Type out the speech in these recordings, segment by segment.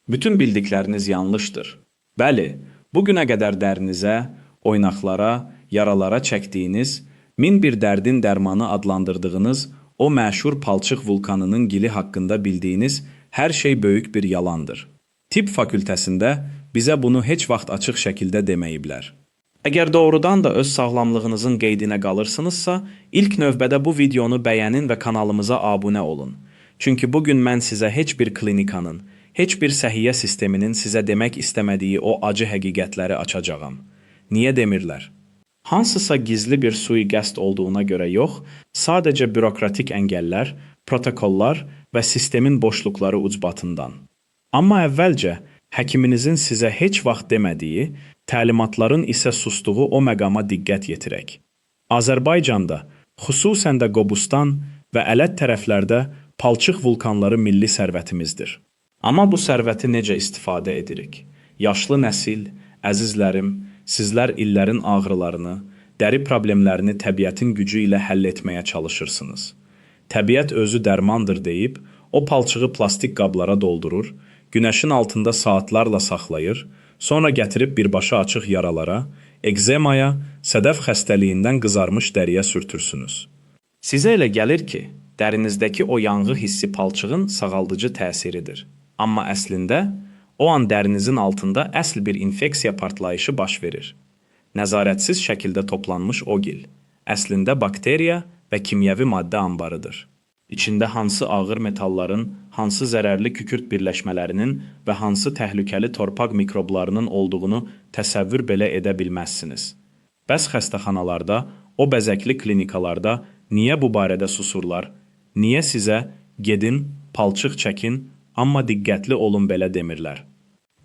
Bütün bildikləriniz yanlışdır. Bəli, bu günə qədər dərinizə, oynaqlara, yaralara çəkdiyiniz, min bir dərdin dərmanı adlandırdığınız o məşhur palçıq vulkanının gili haqqında bildiyiniz hər şey böyük bir yalandır. Tibb fakültəsində bizə bunu heç vaxt açıq şəkildə deməyiblər. Əgər doğrudan da öz sağlamlığınızın qeydinə qalırsınızsa, ilk növbədə bu videonu bəyənin və kanalımıza abunə olun. Çünki bu gün mən sizə heç bir klinikanın, heç bir səhiyyə sisteminin sizə demək istəmədiyi o acı həqiqətləri açacağam. Niyə demirlər? Hansısa gizli bir sui-qəsd olduğuna görə yox, sadəcə bürokratik əngəllər, protokollar və sistemin boşluqları ucbatından. Amma əvvəlcə, həkiminizin sizə heç vaxt demədiyi, təlimatların isə susduğu o məqama diqqət yetirək. Azərbaycanda, xüsusən də Qobustan və Ələt tərəflərdə palçıq vulkanları milli sərvətimizdir. Amma bu sərvəti necə istifadə edirik? Yaşlı nəsil, əzizlərim, sizlər illərin ağrılarını, dəri problemlərini təbiətin gücü ilə həll etməyə çalışırsınız. Təbiət özü dərmandır deyib, o palçığı plastik qablara doldurur, günəşin altında saatlarla saxlayır, sonra gətirib birbaşa açıq yaralara, ekzemaya, sədəf xəstəliyindən qızarmış dəriyə sürtürsünüz. Sizə elə gəlir ki, dərinizdəki o yanğı hissi palçığın sağaldıcı təsiridir. Amma əslində, o an dərinizin altında əsl bir infeksiya partlayışı baş verir. Nəzarətsiz şəkildə toplanmış o gil, əslində bakteriya və kimyəvi maddə anbarıdır. İçində hansı ağır metalların, hansı zərərli kükürt birləşmələrinin və hansı təhlükəli torpaq mikroblarının olduğunu təsəvvür belə edə bilməzsiniz. Bəs xəstəxanalarda, o bəzəkli klinikalarda niyə bu barədə susurlar? Niyə sizə Gedin, palçıq çəkin, amma diqqətli olun belə demirlər?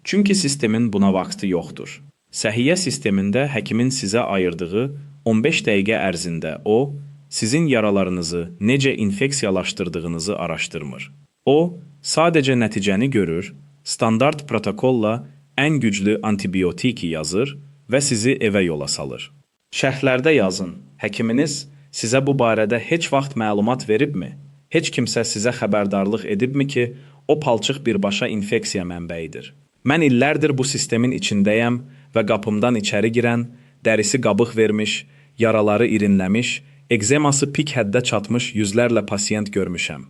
Çünki sistemin buna vaxtı yoxdur. Səhiyyə sistemində həkimin sizə ayırdığı 15 dəqiqə ərzində o, sizin yaralarınızı necə infeksiyalaşdırdığınızı araşdırmır. O, sadəcə nəticəni görür, standart protokolla ən güclü antibiotiki yazır və sizi evə yola salır. Şərhlərdə yazın, həkiminiz sizə bu barədə heç vaxt məlumat veribmi? Heç kimsə sizə xəbərdarlıq edibmi ki, o palçıq birbaşa infeksiya mənbəyidir? Mən illərdir bu sistemin içindəyəm və qapımdan içəri girən, dərisi qabıq vermiş, yaraları irinləmiş, ekzeması pik həddə çatmış yüzlərlə pasiyent görmüşəm.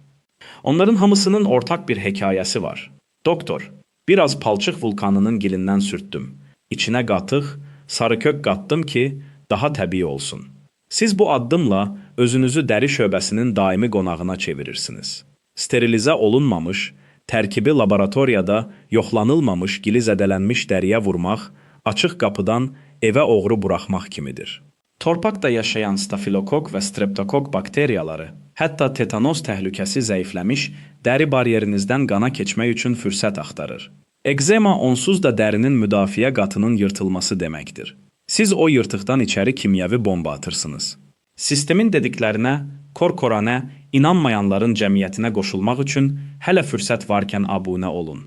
Onların hamısının ortaq bir hekayəsi var, Doktor, biraz palçıq vulkanının gilindən sürtdüm, içinə qatıq, sarıkök qatdım ki, daha təbii olsun. Siz bu addımla özünüzü dəri şöbəsinin daimi qonağına çevirirsiniz. Sterilizə olunmamış, tərkibi laboratoriyada yoxlanılmamış gili zədələnmiş dəriyə vurmaq, açıq qapıdan evə oğru buraxmaq kimidir. Torpaqda yaşayan stafilokok və streptokok bakteriyaları, hətta tetanoz təhlükəsi zəifləmiş dəri baryerinizdən qana keçmək üçün fürsət axtarır. Ekzema onsuz da dərinin müdafiə qatının yırtılması deməkdir. Siz o yırtıqdan içəri kimyəvi bomba atırsınız. Sistemin dediklərinə kor-koranə inanmayanların cəmiyyətinə qoşulmaq üçün hələ fürsət varkən abunə olun.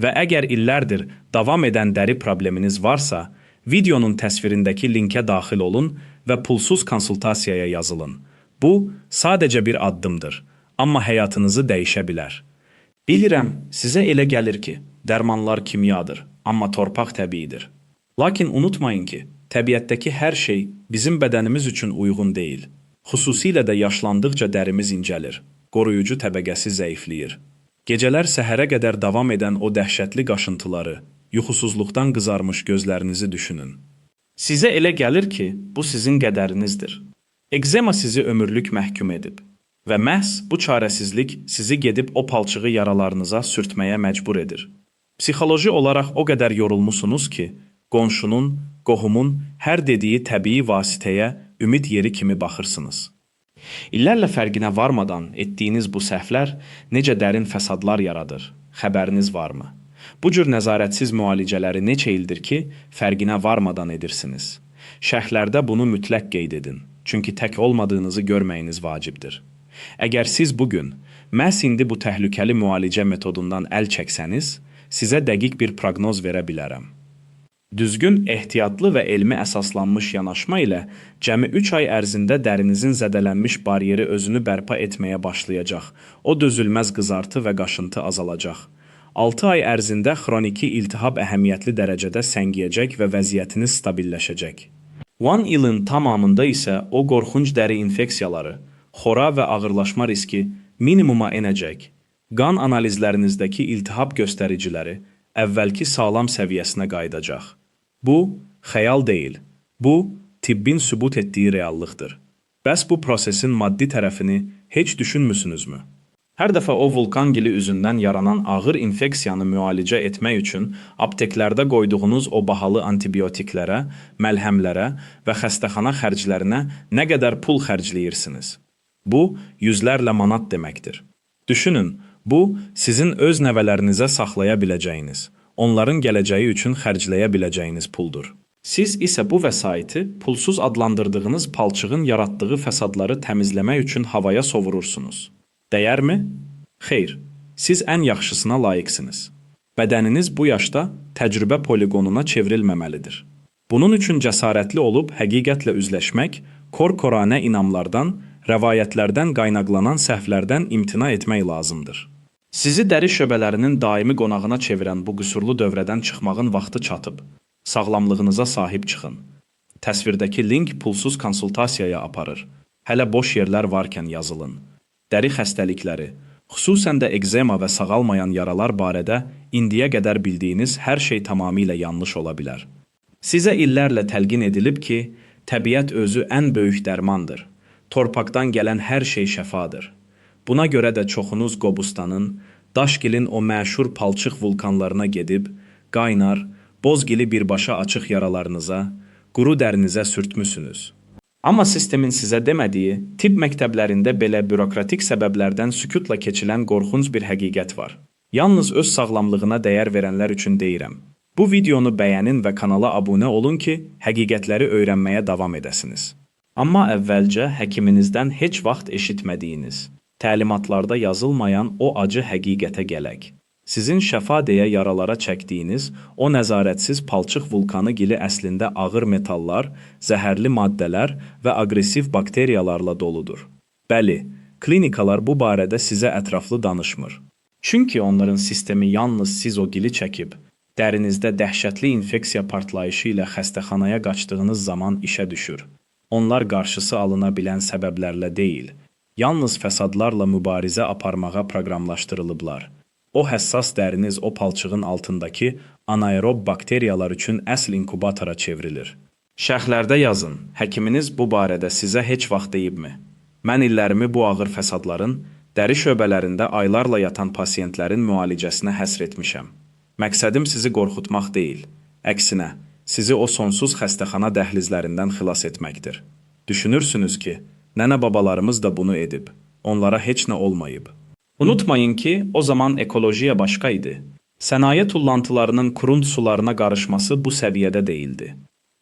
Və əgər illərdir davam edən dəri probleminiz varsa, videonun təsvirindəki linkə daxil olun və pulsuz konsultasiyaya yazılın. Bu, sadəcə bir addımdır, amma həyatınızı dəyişə bilər. Bilirəm, sizə elə gəlir ki, dərmanlar kimyadır, amma torpaq təbiidir. Lakin unutmayın ki, təbiətdəki hər şey bizim bədənimiz üçün uyğun deyil. Xüsusilə də yaşlandıqca dərimiz incəlir, qoruyucu təbəqəsi zəifləyir. Gecələr səhərə qədər davam edən o dəhşətli qaşıntıları, yuxusuzluqdan qızarmış gözlərinizi düşünün. Sizə elə gəlir ki, bu sizin qədərinizdir. Ekzema sizi ömürlük məhkum edib. Və məhz bu çarəsizlik sizi gedib o palçığı yaralarınıza sürtməyə məcbur edir. Psixoloji olaraq o qədər yorulmusunuz ki, qonşunun, qohumun hər dediyi təbii vasitəyə ümid yeri kimi baxırsınız. İllərlə fərqinə varmadan etdiyiniz bu səhvlər necə dərin fəsadlar yaradır, xəbəriniz varmı? Bu cür nəzarətsiz müalicələri neçə ildir ki, fərqinə varmadan edirsiniz? Şərhlərdə bunu mütləq qeyd edin, çünki tək olmadığınızı görməyiniz vacibdir. Əgər siz bu gün, məhz indi bu təhlükəli müalicə metodundan əl çəksəniz, sizə dəqiq bir proqnoz verə bilərəm. Düzgün, ehtiyatlı və elmi əsaslanmış yanaşma ilə cəmi üç ay ərzində dərinizin zədələnmiş baryeri özünü bərpa etməyə başlayacaq, o dözülməz qızartı və qaşıntı azalacaq. 6 ay ərzində xroniki iltihab əhəmiyyətli dərəcədə səngiyəcək və vəziyyətiniz stabilləşəcək. 1 ilin tamamında isə o qorxunc dəri infeksiyaları, xora və ağırlaşma riski minimuma enəcək, qan analizlərinizdəki iltihab göstəriciləri əvvəlki sağlam səviyyəsinə qayıdacaq. Bu, xəyal deyil. Bu, tibbin sübut etdiyi reallıqdır. Bəs bu prosesin maddi tərəfini heç düşünmüsünüzmü? Hər dəfə o vulkan gili üzündən yaranan ağır infeksiyanı müalicə etmək üçün apteklərdə qoyduğunuz o bahalı antibiotiklərə, məlhəmlərə və xəstəxana xərclərinə nə qədər pul xərcləyirsiniz? Bu, yüzlərlə manat deməkdir. Düşünün, bu, sizin öz nəvələrinizə saxlaya biləcəyiniz, onların gələcəyi üçün xərcləyə biləcəyiniz puldur. Siz isə bu vəsaiti pulsuz adlandırdığınız palçığın yaratdığı fəsadları təmizləmək üçün havaya sovurursunuz. Dəyərmi? Xeyr! Siz ən yaxşısına layiqsiniz. Bədəniniz bu yaşda təcrübə poliqonuna çevrilməməlidir. Bunun üçün cəsarətli olub həqiqətlə üzləşmək, kor-koranə inamlardan, rəvayətlərdən qaynaqlanan səhvlərdən imtina etmək lazımdır. Sizi dəri şöbələrinin daimi qonağına çevirən bu qüsurlu dövrədən çıxmağın vaxtı çatıb. Sağlamlığınıza sahib çıxın. Təsvirdəki link pulsuz konsultasiyaya aparır. Hələ boş yerlər varkən yazılın. Dəri xəstəlikləri, xüsusən də ekzema və sağalmayan yaralar barədə indiyə qədər bildiyiniz hər şey tamamilə yanlış ola bilər. Sizə illərlə təlqin edilib ki, təbiət özü ən böyük dərmandır, torpaqdan gələn hər şey şəfadır. Buna görə də çoxunuz Qobustanın, Daşgilin o məşhur palçıq vulkanlarına gedib, qaynar, boz gili birbaşa açıq yaralarınıza, quru dərinizə sürtmüsünüz. Amma sistemin sizə demədiyi, tibb məktəblərində belə bürokratik səbəblərdən sükutla keçilən qorxunc bir həqiqət var. Yalnız öz sağlamlığına dəyər verənlər üçün deyirəm. Bu videonu bəyənin və kanala abunə olun ki, həqiqətləri öyrənməyə davam edəsiniz. Amma əvvəlcə həkiminizdən heç vaxt eşitmədiyiniz, təlimatlarda yazılmayan o acı həqiqətə gələk. Sizin şəfa deyə yaralara çəkdiyiniz o nəzarətsiz palçıq vulkanı gili əslində ağır metallar, zəhərli maddələr və aqressiv bakteriyalarla doludur. Bəli, klinikalar bu barədə sizə ətraflı danışmır. Çünki onların sistemi yalnız siz o gili çəkib, dərinizdə dəhşətli infeksiya partlayışı ilə xəstəxanaya qaçdığınız zaman işə düşür. Onlar qarşısı alına bilən səbəblərlə deyil, yalnız fəsadlarla mübarizə aparmağa proqramlaşdırılıblar. O həssas dəriniz o palçığın altındakı anaerob bakteriyalar üçün əsl inkubatora çevrilir. Şərhlərdə yazın, həkiminiz bu barədə sizə heç vaxt deyibmi? Mən illərimi bu ağır fəsadların, dəri şöbələrində aylarla yatan pasientlərin müalicəsinə həsr etmişəm. Məqsədim sizi qorxutmaq deyil, əksinə, sizi o sonsuz xəstəxana dəhlizlərindən xilas etməkdir. Düşünürsünüz ki, nənə-babalarımız da bunu edib, onlara heç nə olmayıb. Unutmayın ki, o zaman ekolojiya başqa idi. Sənaye tullantılarının kurunt sularına qarışması bu səviyyədə deyildi.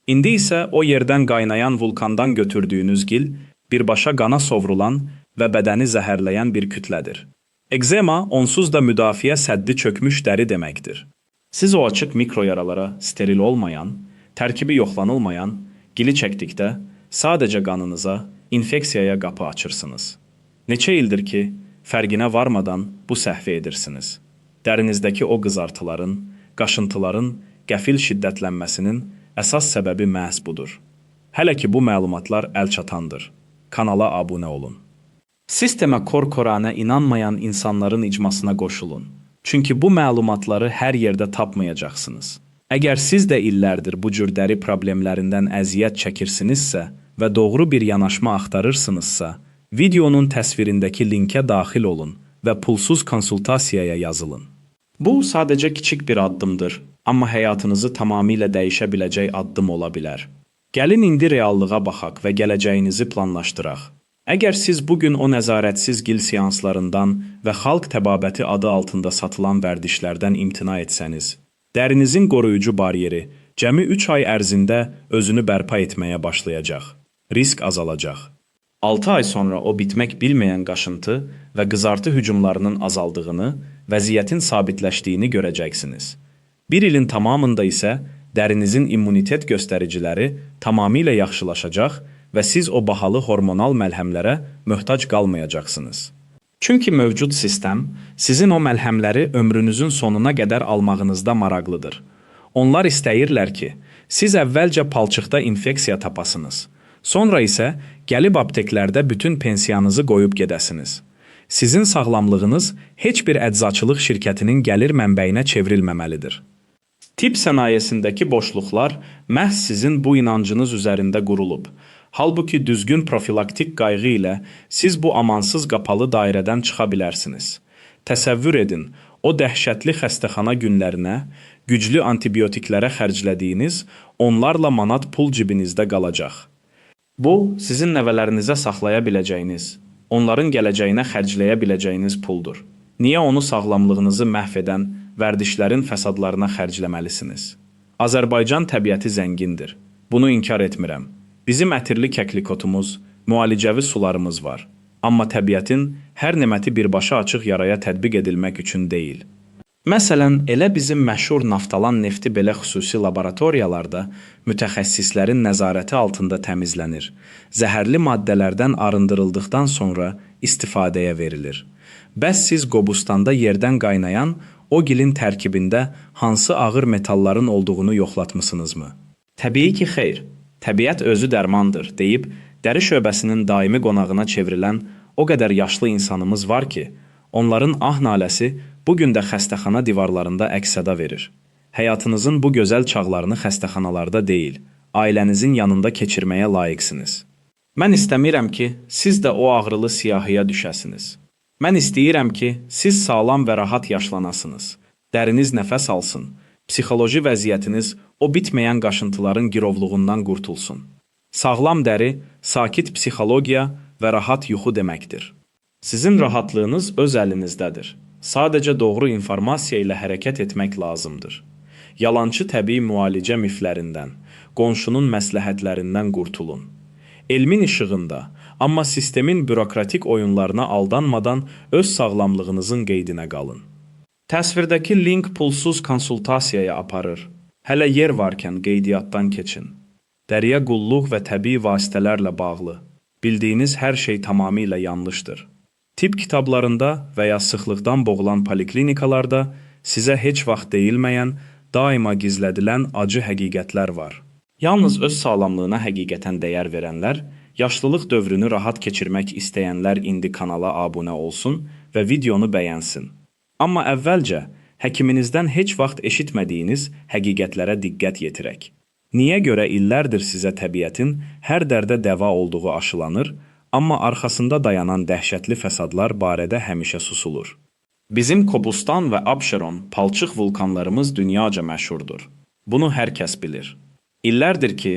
İndi isə o yerdən qaynayan vulkandan götürdüyünüz gil, birbaşa qana sovrulan və bədəni zəhərləyən bir kütlədir. Ekzema, onsuz da müdafiə səddi çökmüş dəri deməkdir. Siz o açıq mikro yaralara steril olmayan, tərkibi yoxlanılmayan gili çəkdikdə, sadəcə qanınıza, infeksiyaya qapı açırsınız. Neçə ildir ki, fərqinə varmadan bu səhvi edirsiniz. Dərinizdəki o qızartıların, qaşıntıların qəfil şiddətlənməsinin əsas səbəbi məhz budur. Hələ ki bu məlumatlar əlçatandır, kanala abunə olun. Sistemə kor-koranə inanmayan insanların icmasına qoşulun. Çünki bu məlumatları hər yerdə tapmayacaqsınız. Əgər siz də illərdir bu cür dəri problemlərindən əziyyət çəkirsinizsə və doğru bir yanaşma axtarırsınızsa, videonun təsvirindəki linkə daxil olun və pulsuz konsultasiyaya yazılın. Bu, sadəcə kiçik bir addımdır, amma həyatınızı tamamilə dəyişə biləcək addım ola bilər. Gəlin indi reallığa baxaq və gələcəyinizi planlaşdıraq. Əgər siz bu gün o nəzarətsiz gil seanslarından və xalq təbabəti adı altında satılan vərdişlərdən imtina etsəniz, dərinizin qoruyucu baryeri cəmi 3 ay ərzində özünü bərpa etməyə başlayacaq. Risk azalacaq. 6 ay sonra o bitmək bilməyən qaşıntı və qızartı hücumlarının azaldığını, vəziyyətin sabitləşdiyini görəcəksiniz. Bir ilin tamamında isə dərinizin immunitet göstəriciləri tamamilə yaxşılaşacaq və siz o bahalı hormonal məlhəmlərə möhtac qalmayacaqsınız. Çünki mövcud sistem sizin o məlhəmləri ömrünüzün sonuna qədər almağınızda maraqlıdır. Onlar istəyirlər ki, siz əvvəlcə palçıqda infeksiya tapasınız. Sonra isə gəlib apteklərdə bütün pensiyanızı qoyub gedəsiniz. Sizin sağlamlığınız heç bir əczaçılıq şirkətinin gəlir mənbəyinə çevrilməməlidir. Tibb sənayesindəki boşluqlar məhz sizin bu inancınız üzərində qurulub. Halbuki düzgün profilaktik qayğı ilə siz bu amansız qapalı dairədən çıxa bilərsiniz. Təsəvvür edin, o dəhşətli xəstəxana günlərinə, güclü antibiotiklərə xərclədiyiniz onlarla manat pul cibinizdə qalacaq. Bu, sizin nəvələrinizə saxlaya biləcəyiniz, onların gələcəyinə xərcləyə biləcəyiniz puldur. Niyə onu sağlamlığınızı məhv edən vərdişlərin fəsadlarına xərcləməlisiniz? Azərbaycan təbiəti zəngindir. Bunu inkar etmirəm. Bizim ətirli kəklikotumuz, müalicəvi sularımız var. Amma təbiətin hər neməti birbaşa açıq yaraya tətbiq edilmək üçün deyil. Məsələn, elə bizim məşhur Naftalan nefti belə xüsusi laboratoriyalarda mütəxəssislərin nəzarəti altında təmizlənir, zəhərli maddələrdən arındırıldıqdan sonra istifadəyə verilir. Bəs siz Qobustanda yerdən qaynayan o gilin tərkibində hansı ağır metalların olduğunu yoxlatmısınızmı? Təbii ki, xeyr. Təbiət özü dərmandır, deyib dəri şöbəsinin daimi qonağına çevrilən o qədər yaşlı insanımız var ki, onların ah-naləsi bu gün də xəstəxana divarlarında əks-səda verir. Həyatınızın bu gözəl çağlarını xəstəxanalarda deyil, ailənizin yanında keçirməyə layiqsiniz. Mən istəmirəm ki, siz də o ağrılı siyahıya düşəsiniz. Mən istəyirəm ki, siz sağlam və rahat yaşlanasınız, dəriniz nəfəs alsın, psixoloji vəziyyətiniz o bitməyən qaşıntıların girovluğundan qurtulsun. Sağlam dəri, sakit psixologiya və rahat yuxu deməkdir. Sizin rahatlığınız öz əlinizdədir. Sadəcə doğru informasiya ilə hərəkət etmək lazımdır. Yalançı təbii müalicə miflərindən, qonşunun məsləhətlərindən qurtulun. Elmin işığında, amma sistemin bürokratik oyunlarına aldanmadan öz sağlamlığınızın qeydinə qalın. Təsvirdəki link pulsuz konsultasiyaya aparır. Hələ yer varkən qeydiyyatdan keçin. Dəriyə qulluq və təbii vasitələrlə bağlı bildiyiniz hər şey tamamilə yanlışdır. Tibb kitablarında və ya sıxlıqdan boğulan poliklinikalarda sizə heç vaxt deyilməyən, daima gizlədilən acı həqiqətlər var. Yalnız öz sağlamlığına həqiqətən dəyər verənlər, yaşlılıq dövrünü rahat keçirmək istəyənlər indi kanala abunə olsun və videonu bəyənsin. Amma əvvəlcə, həkiminizdən heç vaxt eşitmədiyiniz həqiqətlərə diqqət yetirək. Niyə görə illərdir sizə təbiətin hər dərdə dəva olduğu aşılanır, amma arxasında dayanan dəhşətli fəsadlar barədə həmişə susulur? Bizim Qobustan və Abşeron palçıq vulkanlarımız dünyaca məşhurdur. Bunu hər kəs bilir. İllərdir ki,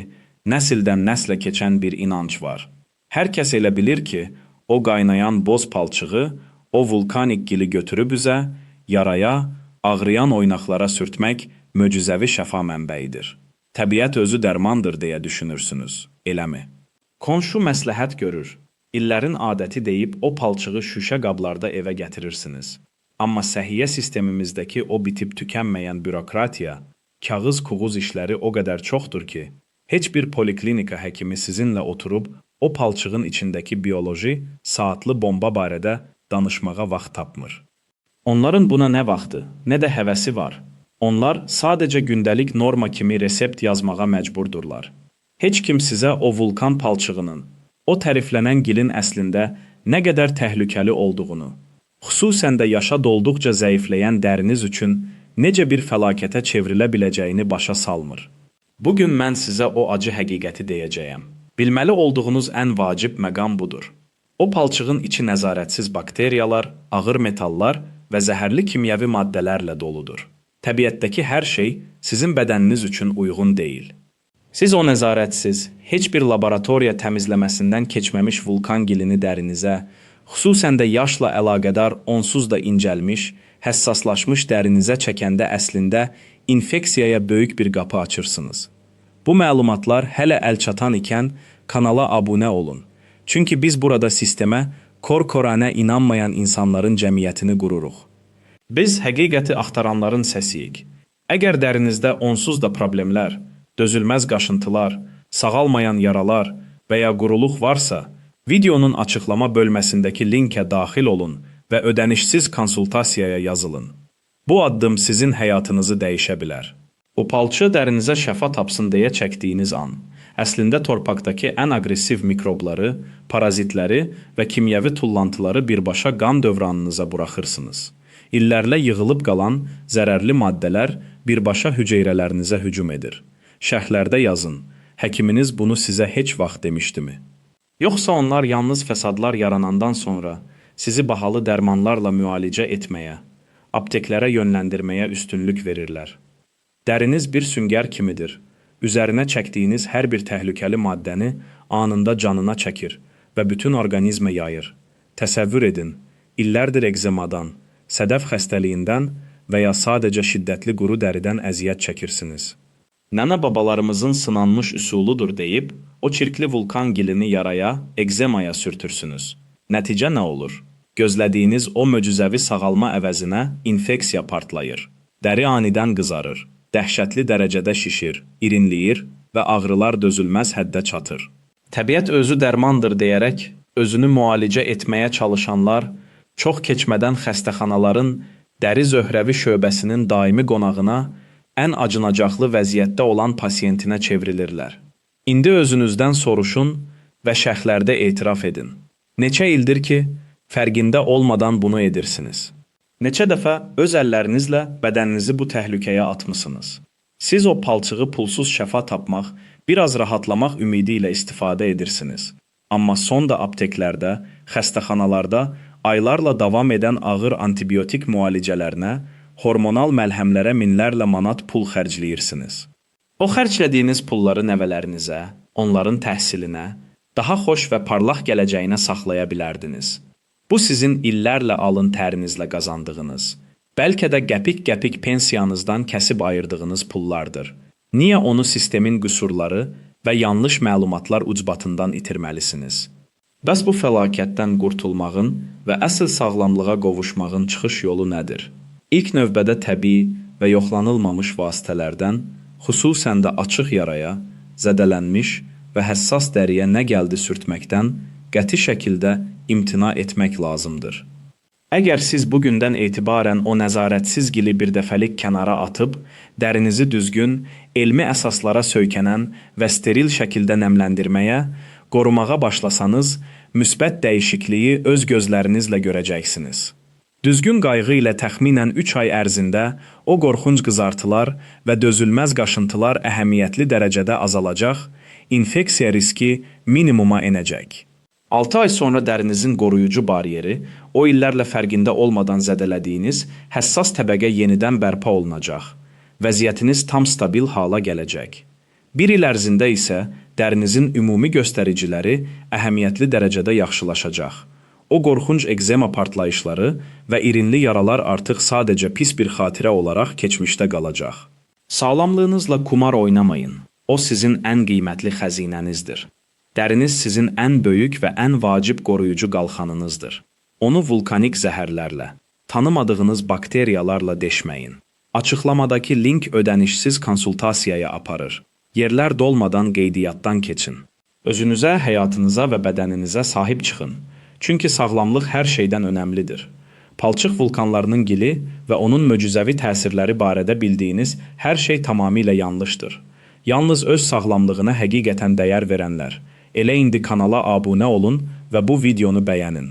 nəsildən nəslə keçən bir inanc var. Hər kəs elə bilir ki, o qaynayan boz palçığı, o vulkanik gili götürüb üzə, yaraya, ağrıyan oynaqlara sürtmək möcüzəvi şəfa mənbəyidir. Təbiət özü dərmandır deyə düşünürsünüz, eləmi? Qonşu məsləhət görür, illərin adəti deyib o palçığı şüşə qablarda evə gətirirsiniz. Amma səhiyyə sistemimizdəki o bitib-tükənməyən bürokratiya, kağız-kuğuz işləri o qədər çoxdur ki, heç bir poliklinika həkimi sizinlə oturub o palçığın içindəki bioloji saatlı bomba barədə danışmağa vaxt tapmır. Onların buna nə vaxtı, nə də həvəsi var. Onlar sadəcə gündəlik norma kimi resept yazmağa məcburdurlar. Heç kim sizə o vulkan palçığının, o təriflənən gilin əslində nə qədər təhlükəli olduğunu, xüsusən də yaşa dolduqca zəifləyən dəriniz üçün necə bir fəlakətə çevrilə biləcəyini başa salmır. Bu gün mən sizə o acı həqiqəti deyəcəyəm. Bilməli olduğunuz ən vacib məqam budur. O palçığın içi nəzarətsiz bakteriyalar, ağır metallar və zəhərli kimyəvi maddələrlə doludur. Təbiətdəki hər şey sizin bədəniniz üçün uyğun deyil. Siz o nəzarətsiz, heç bir laboratoriya təmizləməsindən keçməmiş vulkan gilini dərinizə, xüsusən də yaşla əlaqədar onsuz da incəlmiş, həssaslaşmış dərinizə çəkəndə əslində infeksiyaya böyük bir qapı açırsınız. Bu məlumatlar hələ əlçatan ikən kanala abunə olun. Çünki biz burada sistemə kor-koranə inanmayan insanların cəmiyyətini qururuq. Biz həqiqəti axtaranların səsiyik. Əgər dərinizdə onsuz da problemlər, dözülməz qaşıntılar, sağalmayan yaralar və ya quruluq varsa, videonun açıqlama bölməsindəki linkə daxil olun və ödənişsiz konsultasiyaya yazılın. Bu addım sizin həyatınızı dəyişə bilər. O palçığı dərinizə şəfa tapsın deyə çəkdiyiniz an, əslində torpaqdakı ən aqressiv mikrobları, parazitləri və kimyəvi tullantıları birbaşa qan dövranınıza buraxırsınız. İllərlə yığılıb qalan zərərli maddələr birbaşa hüceyrələrinizə hücum edir. Şərhlərdə yazın, həkiminiz bunu sizə heç vaxt demişdimi? Yoxsa onlar yalnız fəsadlar yaranandan sonra sizi bahalı dərmanlarla müalicə etməyə, apteklərə yönləndirməyə üstünlük verirlər? Dəriniz bir süngər kimidir, üzərinə çəkdiyiniz hər bir təhlükəli maddəni anında canına çəkir və bütün orqanizmə yayır. Təsəvvür edin, illərdir ekzemadan, sədəf xəstəliyindən və ya sadəcə şiddətli quru dəridən əziyyət çəkirsiniz. Nənə-babalarımızın sınanmış üsuludur deyib o çirkli vulkan gilini yaraya, ekzemaya sürtürsünüz. Nəticə nə olur? Gözlədiyiniz o möcüzəvi sağalma əvəzinə infeksiya partlayır. Dəri anidən qızarır, dəhşətli dərəcədə şişir, irinliyir və ağrılar dözülməz həddə çatır. Təbiət özü dərmandır deyərək özünü müalicə etməyə çalışanlar çox keçmədən xəstəxanaların dəri zöhrəvi şöbəsinin daimi qonağına, ən acınacaqlı vəziyyətdə olan pasiyentinə çevrilirlər. İndi özünüzdən soruşun və şərhlərdə etiraf edin. Neçə ildir ki, fərqində olmadan bunu edirsiniz? Neçə dəfə öz əllərinizlə bədəninizi bu təhlükəyə atmısınız? Siz o palçığı pulsuz şəfa tapmaq, biraz rahatlamaq ümidi ilə istifadə edirsiniz. Amma sonda apteklərdə, xəstəxanalarda aylarla davam edən ağır antibiotik müalicələrinə, hormonal məlhəmlərə minlərlə manat pul xərcləyirsiniz. O xərclədiyiniz pulları nəvələrinizə, onların təhsilinə, daha xoş və parlaq gələcəyinə saxlaya bilərdiniz. Bu sizin illərlə alın tərinizlə qazandığınız, bəlkə də qəpik-qəpik pensiyanızdan kəsib ayırdığınız pullardır. Niyə onu sistemin qüsurları və yanlış məlumatlar ucbatından itirməlisiniz? Bəs bu fəlakətdən qurtulmağın və əsl sağlamlığa qovuşmağın çıxış yolu nədir? İlk növbədə təbii və yoxlanılmamış vasitələrdən, xüsusən də açıq yaraya, zədələnmiş və həssas dəriyə nə gəldi sürtməkdən qəti şəkildə imtina etmək lazımdır. Əgər siz bugündən etibarən o nəzarətsiz gili birdəfəlik kənara atıb, dərinizi düzgün, elmi əsaslara söykənən və steril şəkildə nəmləndirməyə, qorumağa başlasanız, müsbət dəyişikliyi öz gözlərinizlə görəcəksiniz. Düzgün qayğı ilə təxminən 3 ay ərzində o qorxunc qızartılar və dözülməz qaşıntılar əhəmiyyətli dərəcədə azalacaq, infeksiya riski minimuma enəcək. 6 ay sonra dərinizin qoruyucu baryeri, o illərlə fərqində olmadan zədələdiyiniz həssas təbəqə yenidən bərpa olunacaq, vəziyyətiniz tam stabil hala gələcək. Bir il ərzində isə dərinizin ümumi göstəriciləri əhəmiyyətli dərəcədə yaxşılaşacaq. O qorxunc ekzema partlayışları və irinli yaralar artıq sadəcə pis bir xatirə olaraq keçmişdə qalacaq. Sağlamlığınızla kumar oynamayın, o sizin ən qiymətli xəzinənizdir. Dəriniz sizin ən böyük və ən vacib qoruyucu qalxanınızdır. Onu vulkanik zəhərlərlə, tanımadığınız bakteriyalarla deşməyin. Açıqlamadakı link ödənişsiz konsultasiyaya aparır. Yerlər dolmadan qeydiyyatdan keçin. Özünüzə, həyatınıza və bədəninizə sahib çıxın. Çünki sağlamlıq hər şeydən önəmlidir. Palçıq vulkanlarının gili və onun möcüzəvi təsirləri barədə bildiyiniz hər şey tamamilə yanlışdır. Yalnız öz sağlamlığına həqiqətən dəyər verənlər, elə indi kanala abunə olun və bu videonu bəyənin.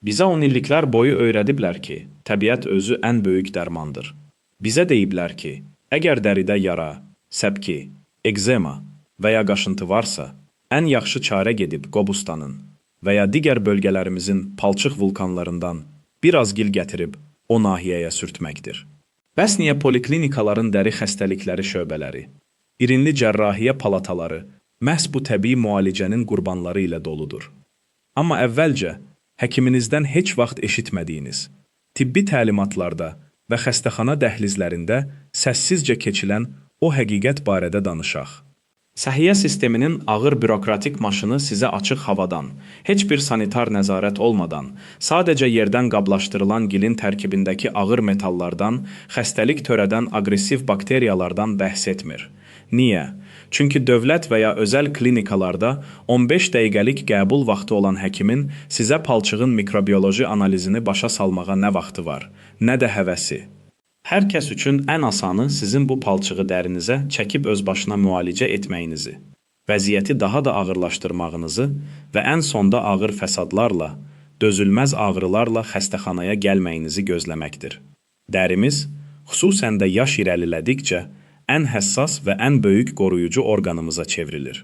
Bizə onilliklər boyu öyrədiblər ki, təbiət özü ən böyük dərmandır. Bizə deyiblər ki, əgər dəridə yara, səpki, ekzema və ya qaşıntı varsa, ən yaxşı çarə gedib Qobustanın və ya digər bölgələrimizin palçıq vulkanlarından bir az gil gətirib o nahiyəyə sürtməkdir. Bəs niyə poliklinikaların dəri xəstəlikləri şöbələri, irinli cərrahiyyə palataları məhz bu təbii müalicənin qurbanları ilə doludur? Amma əvvəlcə, həkiminizdən heç vaxt eşitmədiyiniz, tibbi təlimatlarda və xəstəxana dəhlizlərində səssizcə keçilən o həqiqət barədə danışaq. Səhiyyə sisteminin ağır bürokratik maşını sizə açıq havadan, heç bir sanitar nəzarət olmadan, sadəcə yerdən qablaşdırılan gilin tərkibindəki ağır metallardan xəstəlik törədən aqressiv bakteriyalardan bəhs etmir. Niyə? Çünki dövlət və ya özəl klinikalarda 15 dəqiqəlik qəbul vaxtı olan həkimin sizə palçığın mikrobioloji analizini başa salmağa nə vaxtı var, nə də həvəsi. Hər kəs üçün ən asanı sizin bu palçığı dərinizə çəkib özbaşına müalicə etməyinizi, vəziyyəti daha da ağırlaşdırmağınızı və ən sonda ağır fəsadlarla, dözülməz ağrılarla xəstəxanaya gəlməyinizi gözləməkdir. Dərimiz, xüsusən də yaş irəlilədikcə, ən həssas və ən böyük qoruyucu orqanımıza çevrilir.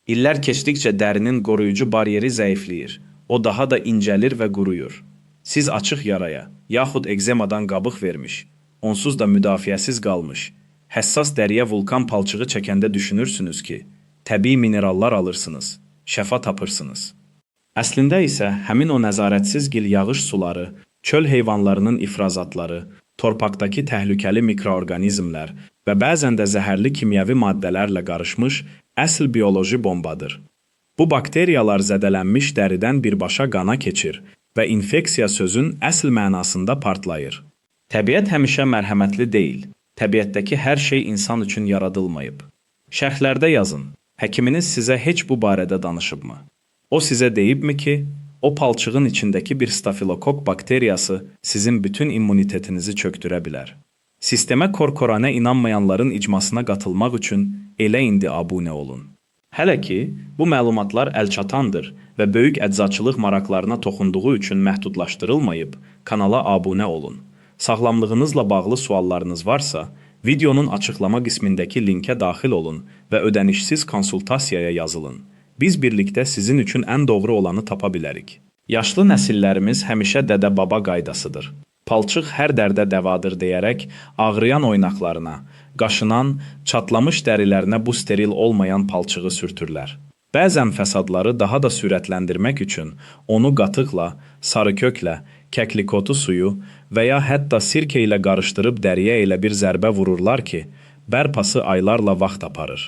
İllər keçdikcə dərinin qoruyucu baryeri zəifləyir, o daha da incəlir və quruyur. Siz açıq yaraya, yaxud ekzemadan qabıq vermiş, onsuz da müdafiəsiz qalmış, həssas dəriyə vulkan palçığı çəkəndə düşünürsünüz ki, təbii minerallar alırsınız, şəfa tapırsınız. Əslində isə həmin o nəzarətsiz gil yağış suları, çöl heyvanlarının ifrazatları, torpaqdakı təhlükəli mikroorqanizmlər və bəzən də zəhərli kimyəvi maddələrlə qarışmış əsl bioloji bombadır. Bu bakteriyalar zədələnmiş dəridən birbaşa qana keçir və infeksiya sözün əsl mənasında partlayır. Təbiət həmişə mərhəmətli deyil, təbiətdəki hər şey insan üçün yaradılmayıb. Şərhlərdə yazın, həkiminiz sizə heç bu barədə danışıbmı? O sizə deyibmi ki, o palçığın içindəki bir stafilokokk bakteriyası sizin bütün immunitetinizi çökdürə bilər? Sistemə kor-koranə inanmayanların icmasına qatılmaq üçün elə indi abunə olun. Hələ ki, bu məlumatlar əlçatandır və böyük əczaçılıq maraqlarına toxunduğu üçün məhdudlaşdırılmayıb, kanala abunə olun. Sağlamlığınızla bağlı suallarınız varsa, videonun açıqlama qismindəki linkə daxil olun və ödənişsiz konsultasiyaya yazılın. Biz birlikdə sizin üçün ən doğru olanı tapa bilərik. Yaşlı nəsillərimiz həmişə dədə-baba qaydasıdır, palçıq hər dərdə dəvadır deyərək ağrıyan oynaqlarına, qaşınan, çatlamış dərilərinə bu steril olmayan palçığı sürtürlər. Bəzən fəsadları daha da sürətləndirmək üçün onu qatıqla, sarıköklə, kəklikotu suyu və ya hətta sirkə ilə qarışdırıb dəriyə elə bir zərbə vururlar ki, bərpası aylarla vaxt aparır.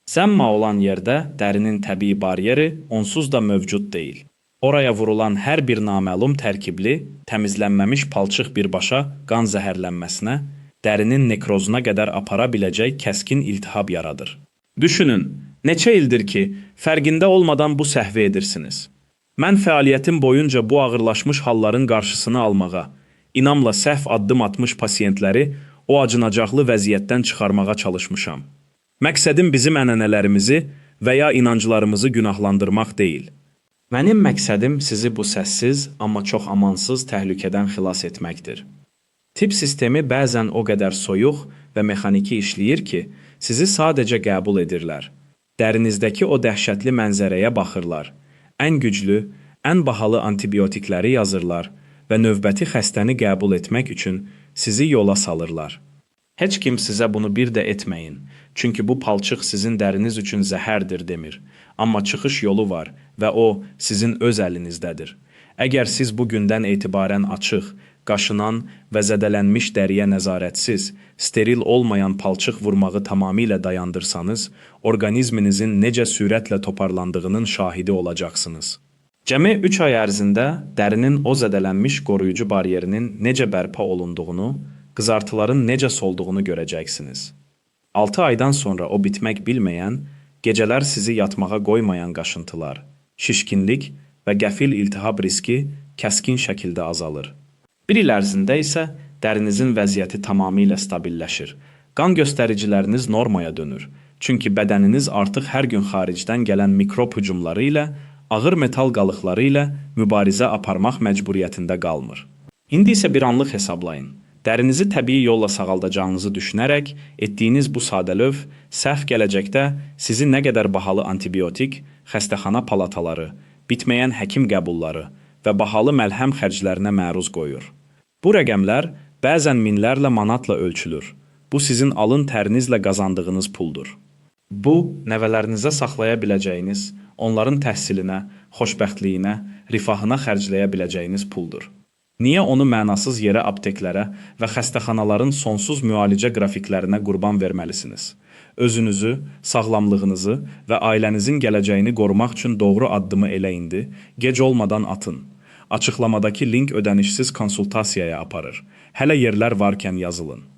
Əmma olan yerdə dərinin təbii baryeri onsuz da mövcud deyil. Oraya vurulan hər bir naməlum tərkibli, təmizlənməmiş palçıq birbaşa qan zəhərlənməsinə, dərinin nekrozuna qədər apara biləcək kəskin iltihab yaradır. Düşünün, neçə ildir ki, fərqində olmadan bu səhvi edirsiniz. Mən fəaliyyətim boyunca bu ağırlaşmış halların qarşısını almağa, inamla səhv addım atmış pasiyentləri o acınacaqlı vəziyyətdən çıxarmağa çalışmışam. Məqsədim bizim ənənələrimizi və ya inanclarımızı günahlandırmaq deyil. Mənim məqsədim sizi bu səssiz, amma çox amansız təhlükədən xilas etməkdir. Tibb sistemi bəzən o qədər soyuq və mexaniki işləyir ki, sizi sadəcə qəbul edirlər. Dərinizdəki o dəhşətli mənzərəyə baxırlar, ən güclü, ən bahalı antibiotikləri yazırlar və növbəti xəstəni qəbul etmək üçün sizi yola salırlar. Heç kim sizə bunu bir də etməyin, çünki bu palçıq sizin dəriniz üçün zəhərdir demir. Amma çıxış yolu var və o, sizin öz əlinizdədir. Əgər siz bu gündən etibarən açıq, qaşınan və zədələnmiş dəriyə nəzarətsiz, steril olmayan palçıq vurmağı tamamilə dayandırsanız, orqanizminizin necə sürətlə toparlandığının şahidi olacaqsınız. Cəmi üç ay ərzində dərinin o zədələnmiş qoruyucu baryerinin necə bərpa olunduğunu, qızartıların necə solduğunu görəcəksiniz. 6 aydan sonra o bitmək bilməyən, gecələr sizi yatmağa qoymayan qaşıntılar, şişkinlik və qəfil iltihab riski kəskin şəkildə azalır. Bir il ərzində isə dərinizin vəziyyəti tamamilə stabilləşir. Qan göstəriciləriniz normaya dönür. Çünki bədəniniz artıq hər gün xaricdən gələn mikrop hücumları ilə, ağır metal qalıqları ilə mübarizə aparmaq məcburiyyətində qalmır. İndi isə bir anlıq hesablayın. Dərinizi təbii yolla sağaldacağınızı düşünərək etdiyiniz bu sadəlövh səhv gələcəkdə sizi nə qədər bahalı antibiotik, xəstəxana palataları, bitməyən həkim qəbulları və bahalı məlhəm xərclərinə məruz qoyur. Bu rəqəmlər bəzən minlərlə manatla ölçülür. Bu sizin alın tərinizlə qazandığınız puldur. Bu, nəvələrinizə saxlaya biləcəyiniz, onların təhsilinə, xoşbəxtliyinə, rifahına xərcləyə biləcəyiniz puldur. Niyə onu mənasız yerə apteklərə və xəstəxanaların sonsuz müalicə qrafiklərinə qurban verməlisiniz? Özünüzü, sağlamlığınızı və ailənizin gələcəyini qorumaq üçün doğru addımı elə indi, gec olmadan atın. Açıqlamadakı link ödənişsiz konsultasiyaya aparır. Hələ yerlər varkən yazılın.